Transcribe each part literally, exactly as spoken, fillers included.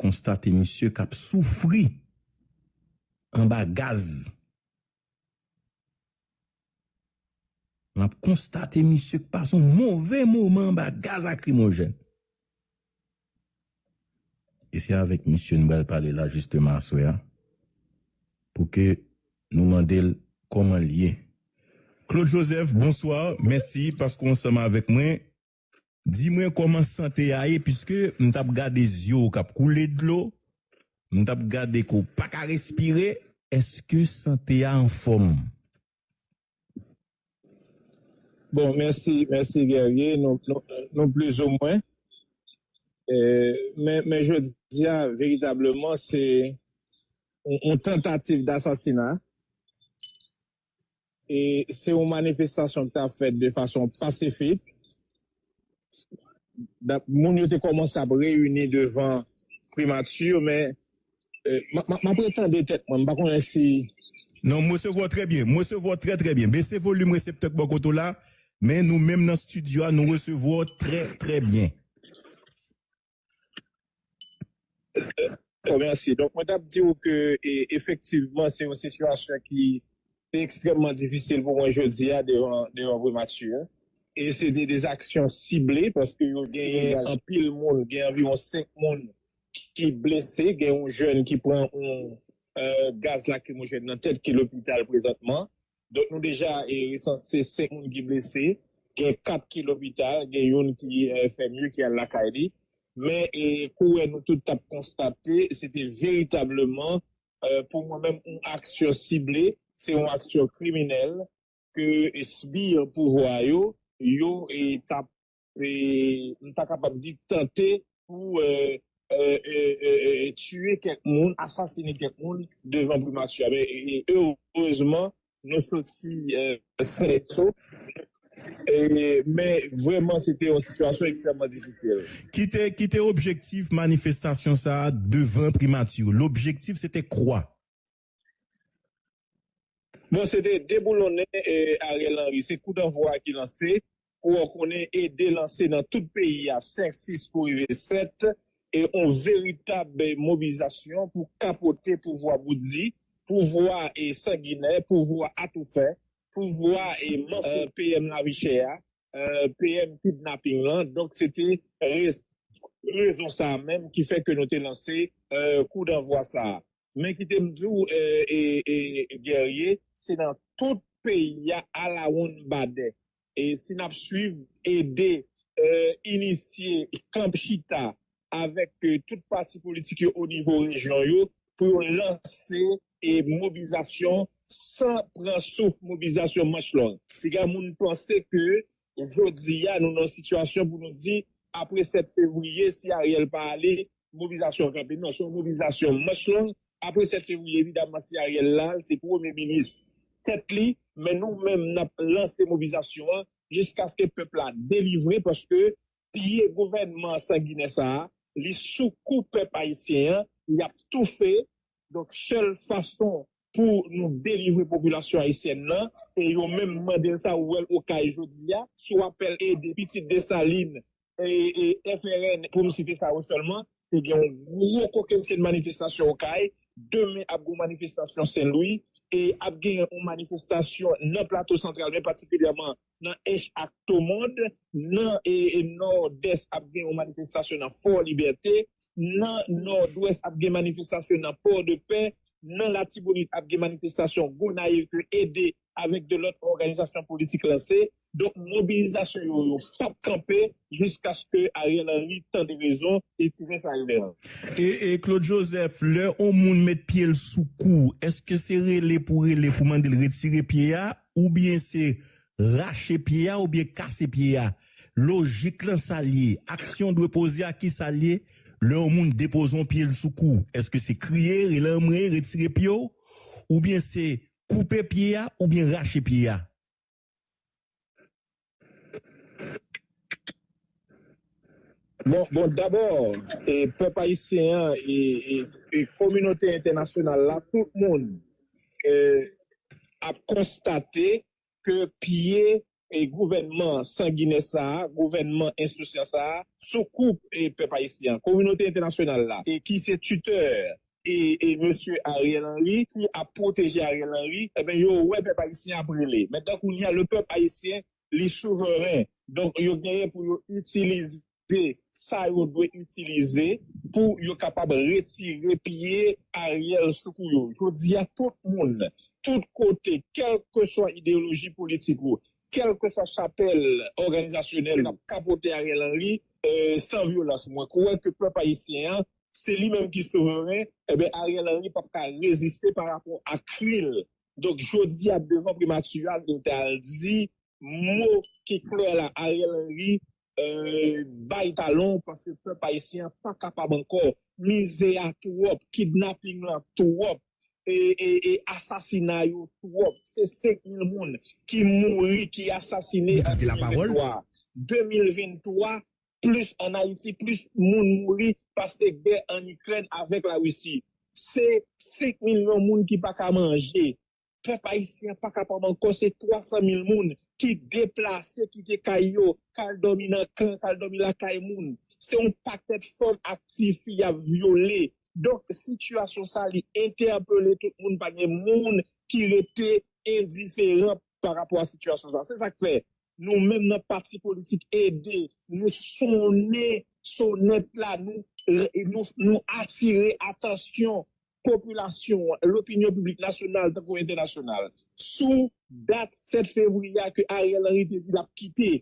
konstate misye k ap soufri anba gaz. N ap konstate misye k pase yon move moman anba gaz lakrimojèn. E se avèk misye n pral pale la jisteman aswè a, pou ke nou mande l kòman l ye. Claude Joseph, bonswa, mèsi paske w ansanm avèk mwen. Di mwen kòman sante a ye, piske m t ap gade zye w k ap koule dlo, m t ap gade ke w pa ka respire. Èske sante a anfòm? Bon, mèsi, mèsi Guerrier. Nou, nou, nou plizoumwen. E, men, men jodi a, veritableman, se yon, yon tantativ dasasina. E se yon manifestasyon ki t ap fèt de fason pasifik. Moun yo te kòmanse ap reyini devan primati, men m ap retande tèt mwen, m pa konnen si. Non, m resevwa w trè byen, m resevwa w trè trè byen. Bese volim reseptè k bò kote w la, men nou menm nan estidyo a, nou resevwa w trè trè byen. Bon, mèsi. Donk, mwen t ap di w ke e, efektivman, se yon sitiyasyon ki ekstrèmman difisil pou mwen jodi a devan, devan primati. E se te de aksyon sible paske yo genyen anpil moun, gen anviwon senk moun ki blese, gen yon jèn ki pran yon e, gaz lakrimojèn nan tèt ki lopital prezantman. Donk, nou deja e, resanse senk moun ki blese, gen kat ki lopital, gen youn ki e, fè mye ki al lakay li. Men e, kouwè nou tout t ap konstate, se te veritableman e, pou mwen menm, yon aksyon sible, se yon aksyon kriminèl ke sbir pouvwa yo, yo e, t ap, e, m ta kapab di tante pou e, e, e, e, e, tiye kèk moun, asasine kèk moun devan primati a. Men e, erezman, nou soti e, sen e sof. E, men vrèman, se te yon sitiyasyon ekstrèmman difisil. Ki te, ki te objektif manifestasyon sa a devan primati? Lobjektif, se te kwa? Bon, se te deboulonnen e, Ariel Henry. Se kou danvwa a ki lanse. Pou w konnen, ede lanse nan tout peyi a, senk, sis pou rive sèt, e yon veritab mobilizasyon pou kapote pouvwa boutdi, pouvwa e sanginè, pouvwa atoufè, pouvwa e manfou, e, P M lavi chè a, e, P M kidnaping lan. Donk, se te rez-, rezon sa a menm ki fè ke nou te lanse e, kou danvwa sa a. Men kite m di w, e, e, e, Guerrier, se nan tout peyi a alawonnbadè. E si n ap swiv, ede, e, inisye kanp chita avèk e, tout pati politik yo o nivo rejyon yo pou yo lanse e, mobilizasyon san pran souf, mobilizasyon manch long. Piga moun panse ke jodi a nou nan yon sitiyasyon pou nou di apre sèt fevriye, si Ariel pa ale, mobilizasyon an kanpe. Non, se yon mobilizasyon manch long. Apre sèt fevriye, evidamman, si Ariel la, se premye minis tèt li, men nou menm, n ap lanse mobilizasyon an jiskaske pèp la delivre, paske pye gouvènman sanginè sa a, li sou kou pèp ayisyen an, y ap toufe. Donk, sèl fason pou nou delivre popilasyon ayisyèn nan, e yo menm mande l sa, ou wè l Okay jodi a, sou apèl ede Pitit Desalin, e, e, F R N, pou m site sa yo sèlman, te gen yon gwo kokennchenn manifestasyon Okay, demen ap gen yon manifestasyon Sen Lwi, e ap gen yon manifestasyon nan Plato Santral, men patikilyèman nan Ench ak Tomond, nan e, e, Nòdès ap gen yon manifestasyon nan Fò Libète, nan Nòdwès ap gen manifestasyon nan Pòdepè, nan Latibonit ap gen manifestasyon Gonayiv ke ede avèk de lòt òganizasyon politik lanse. Donk, mobilizasyon yo, yo p ap kanpe jiskaske Ariel Henry tande rezon e tire sa l devan. E, e Claude Joseph, lè yon moun met pye l sou kou, èske se rele pou rele pou mande l retire pye a, oubyen se rache pye a, oubyen kase pye a? Lojik lan sa l ye? Aksyon dwe poze a ki sa l ye? Lè yon moun depoze yon pye l sou kou, èske se kriye, rele anmwe, retire pye w? Oubyen se koupe pye a, oubyen rache pye a? Bon, bon, dabò, e, pèp ayisyen an e, e, e kominote entènasyonal la, tout moun e, ap konstate ke pye e gouvènman sanginè sa a, gouvènman ensousyan sa a, sou kou e pèp ayisyen an, kominote entènasyonal la, e ki se titè e, e mesye Ariel Henry, ki ap pwoteje Ariel Henry, ebyen, yo wè pèp ayisyen ap rele. Mentnan, kounye a, le pèp ayisyen, li souveren. Donk, yo genyen pou yo itilize sa yo dwe itilize pou yo kapab retire pye Ariel sou kou yo. Jodi a, tout moun, tout kote, kèlkeswa ideyoloji politik ou, kèlkeswa chapèl òganizasyonèl k ap kapote Ariel Henry, e, san vyolans. Mwen kwè ke pèp ayisyen an, se li menm ki souveren, ebyen, Ariel Henry p ap ka reziste pa rapò a kri l. Donk, jodi a, devan primati a, li te al di mo ki klè la, Ariel Henry, e, bay talon, paske pèp ayisyen an pa kapab ankò. Mizè a twòp, kidnaping lan twòp, e, e, e asasina yo twòp. Se senk mil moun ki mouri, ki asasine an de mil venntwa. De mil venntwa, plis ann Ayiti, plis moun mouri paske gè ann Ikrèn avèk Larisi. Se senk milyon moun ki pa ka manje. Pèp ayisyen an pa kapab ankò, se twa san mil moun ki deplase, kite kay yo, k al dòmi nan kan, k al dòmi lakay moun. Se yon pakèt fanm ak tifi y ap vyole. Donk, sitiyasyon sa, li entèpele tout moun, pa gen moun ki rete endiferan pa rapò a sitiyasyon sa. Se sa k fè, nou menm nan pati politik Ede, nou sonnen sonèt la, nou, nou, nou atire atansyon popilasyon an, lopinyon piblik nasyonal tankou entènasyonal, sou dat sèt fevriye a ke Ariel Henry te di l ap kite.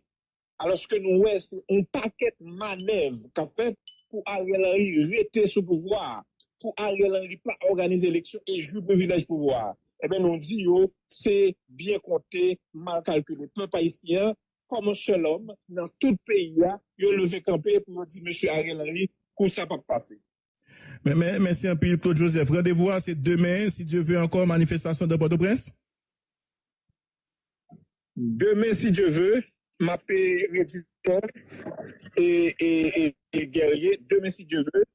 Alòske nou wè se yon pakèt manèv k ap fèt pou Ariel Henry rete sou pouvwa a, pou Ariel Henry pa òganize eleksyon e jwi privilèj pouvwa a. Ebyen, nou di yo, se byen konte, mal kalkile. Pèp ayisyen an, kòm yon sèl òm, nan tout peyi a, yo leve kanpe pou yo di mesye Ariel Henry, konsa p ap pase. Men, men, mèsi anpil, Claude Joseph. Randevou a, se demen, si Dye ve ankò, manifestasyon nan Pòtoprens? Demen, si Dye ve, m ap redi sa, e, e, e, e Guerrier, demen, si Dye ve,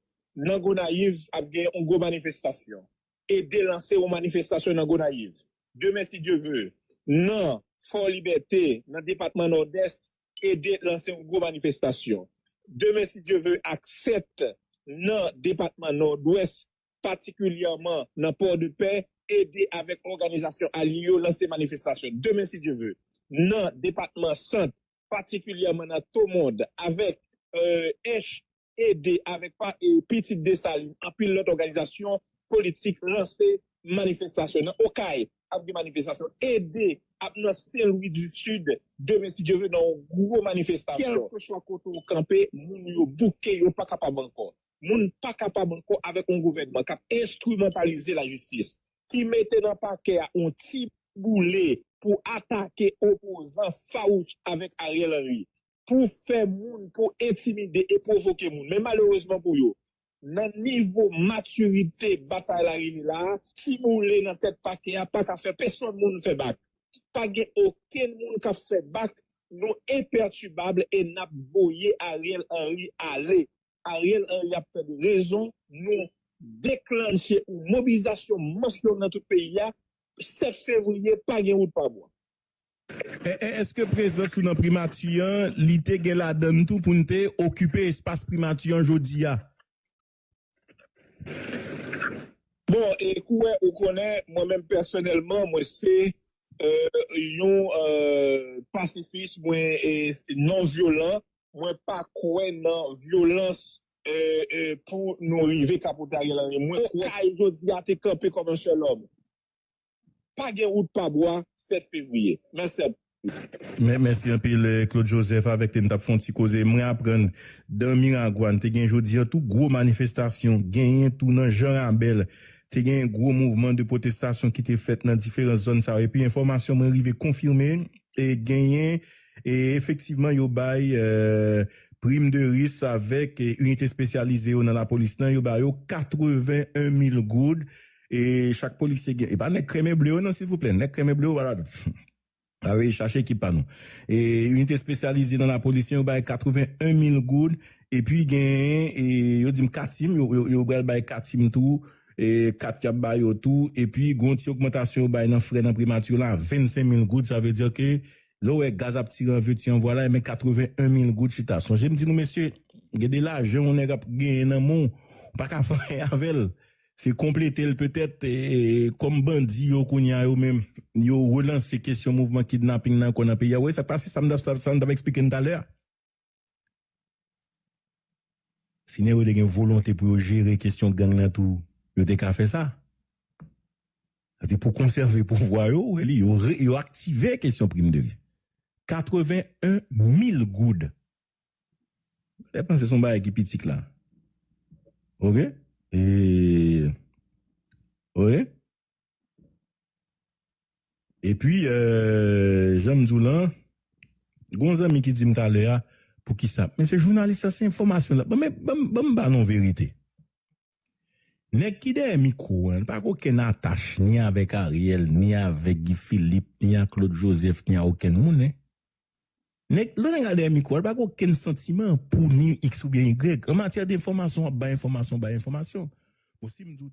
nan Gonayiv, ap gen yon gwo manifestasyon. Ede lanse yon manifestasyon nan Gonayiv. Demen, si Dye ve, nan Fò Libète, nan depatman Nòdès, Ede lanse yon gwo manifestasyon. Demen, si Dye ve, ak sèt nan depatman Nòdwès, patikilyèman nan Pòdepè, Ede avèk òganizasyon alye yo lanse manifestasyon. Demen, si Dye ve, nan depatman Sant, patikilyèman nan Tomond, avèk, e, Ench, Ede avèk pa, e, Pitit Desalin, anpil lòt òganizasyon politik lanse manifestasyon. Nan Okay, ap gen manifestasyon. Ede ap nan Sen Lwi di Sid, demen, si Dye ve, nan yon gwo manifestasyon. Kèlkeswa kote w kanpe, moun yo bouke, yo pa kapab ankò. Moun pa kapab ankò avèk yon gouvènman k ap enstrimantalize lajistis, ki mete nan pakè a yon ti boule pou atake opozan fawouch avèk Ariel Henry, pou fè moun, pou entimide e pwovoke moun. Men malerezman pou yo, nan nivo matirite batay la rive la a, ti boule nan tèt pakè a pa ka fè pèsòn moun fè bak. Pa gen okenn moun k ap fè bak, nou enpètibab e n ap voye Ariel Henry ale. Ariel Henry ap tande rezon, nou deklanche yon mobilizasyon mas yo nan tout peyi a, sèt fevriye, pa gen wout pa bwa. E, e, èske prezans ou nan primati an, li te gen ladann tou pou n te okipe espas primati an jodi a? Bon, e kouwè ou konnen, mwen menm pèsonèlman, mwen se, e, yon, e, pasifis, mwen, e, non vyolan, mwen pa kwè nan vyolans, e, e, pou nou rive kapote Ariel Henry. Mwen kwè Okay jodi a te kanpe kòm yon sèl òm. Pa gen wout pa bwa sèt fevriye. Mèsi anpil. Mèsi anpil, Claude Joseph. Avèk li, n t ap fè yon ti koze. Mwen aprann, dan Miragwàn, te gen jodi a tou gwo manifestasyon. Genyen tou nan Jan Rabèl. Te gen gwo mouvman de pwotestasyon ki te fèt nan diferan zòn sa yo. Epi enfòmasyon mwen rive konfime, e genyen, e efektivman, yo bay, e, prim de ris avèk, e, inite espesyalize yo nan lapolis lan, yo ba yo katreven en mil goud. E chak polisye gen, e pa nèg krèmen ble yo non, silvouplè, nèg krèmen ble yo pa ladan. A wi, chache ekip pa nou. E inite espesyalize nan lapolis lan, yo bay katreven en mil goud. Epi gen, e, yo di m katim, yo, yo, yo pral bay katim tou, e kat y ap ba yo tou. Epi gen yon ti ogmantasyon yo bay nan frè nan primati la, vennsenk mil goud, sa vle di ke Lè w wè gaz ap tire an veti an vwala, men katreven en mil goud chita. Sonje m di nou, mesye, gen de lajan yon nèg ap genyen nan men w, ou pa ka fè anyen avè l. Se konplete l petèt, e, kòm bandi yo kounye a yo menm, yo relanse kesyon mouvman kidnaping nan ankò nan peyi a. Ou wè sa k pase, sa m t ap, sa, sa m t ap eksplike n talè a. Si nèg yo te gen volonte pou yo jere kesyon gang nan tou, yo te ka fè sa. Sa te pou konsève pouvwa yo, wè li, yo, re- yo aktive kesyon prim de risk. Katreven en mil goud. Lè panse se yon bagay ki piti la. Oke? E, oke? Epi, euh, jan m di w lan, gon zanmi ki di m talè a, poukisa? Men se jounalis la, se enfòmasyon la. Ban m, ban m, ban m ba nou verite. Nèg ki dèyè mikwo an, li pa gen okenn atach, ni avèk Ariel, ni avèk Guy Philippe, ni ak Claude Joseph, ni a okenn moun, en. Nèg, lè nèg la dèyè mikwo a, li pa gen okenn santiman pou ni X oubyen Y. An matyè de enfòmasyon, w ap bay enfòmasyon, bay enfòmasyon. Bon, si m di w